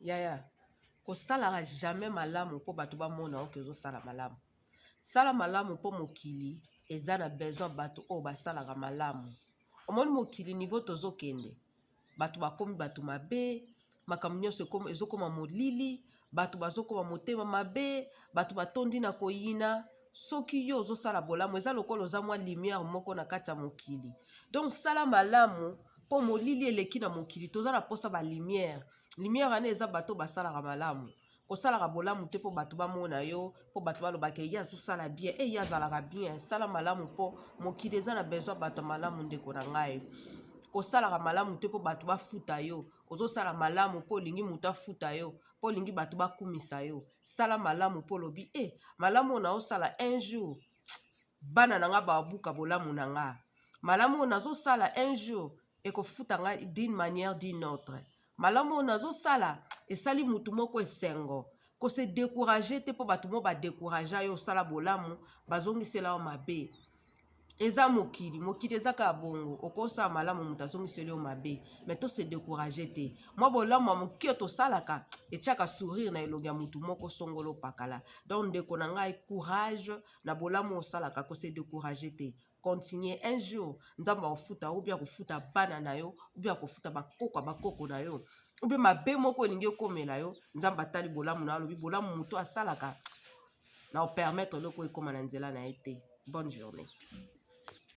Yaya, kosalaka jamais malamu mpo bato bamona oke ozosala malamu. Sala malamu mpo mokili eza na besoin bato oyo basalaka malamu. Omoni mokili niveau tozokende, bato bakomi bato mabe, makambo nyonso ezokoma molili, bato bazokoma motema mabe, bato batondi na koyina. Soki yo ozosala bolamu, eza lokola oza mwa lumière moko na kati ya mokili. Donc sala malamu mpo molili eleki na mokili, toza na mposa ba lumière. Lumière wana eza bato basalaka malamu. Kosalaka bolamu te mpo bato bamona yo, mpo bato balobaka ye azosala bien, e ye azalaka bien. Sala malamu mpo mokili eza na besoin bato ya malamu. Ndeko na ngai, kosalaka malamu te mpo bato bafuta yo. Ozosala malamu mpo olingi moto afuta yo, mpo olingi bato bakumisa yo. Sala malamu mpo olobi e malamu oyo naosala, un jour bana na nga babuka bolamu na nga. Malamu oyo nazosala, un jour ekofuta nga d'une manière d'une autre. Malamu oyo nazosala esali mutu moko esengo. Kose décourager te mpo bato mo badécourager yo. Osala bolamu, bazongisela yo mabe. Eza mokili, mokili eza kaka bongo. Okosala malamu, moto azongiseli yo mabe. Mais tose décourager te. Mwa bolamu ya moke tosalaka etiaka sourire na elongi ya motu moko songolo pakala. Donc ndeko na ngai, courage na bolamu osalaka, kose décourager te, continue. Un jour Nzambe akofuta, ou bien akofuta bana na yo, ou bien akofuta bakoko ya bakoko na yo, ou bien mabe moko elingi ekomela yo, Nzambe atali bolamu na yo, alobi bolamu moto asalaka na opermettre eloko ekóma na nzela na ye te. Bonne journée.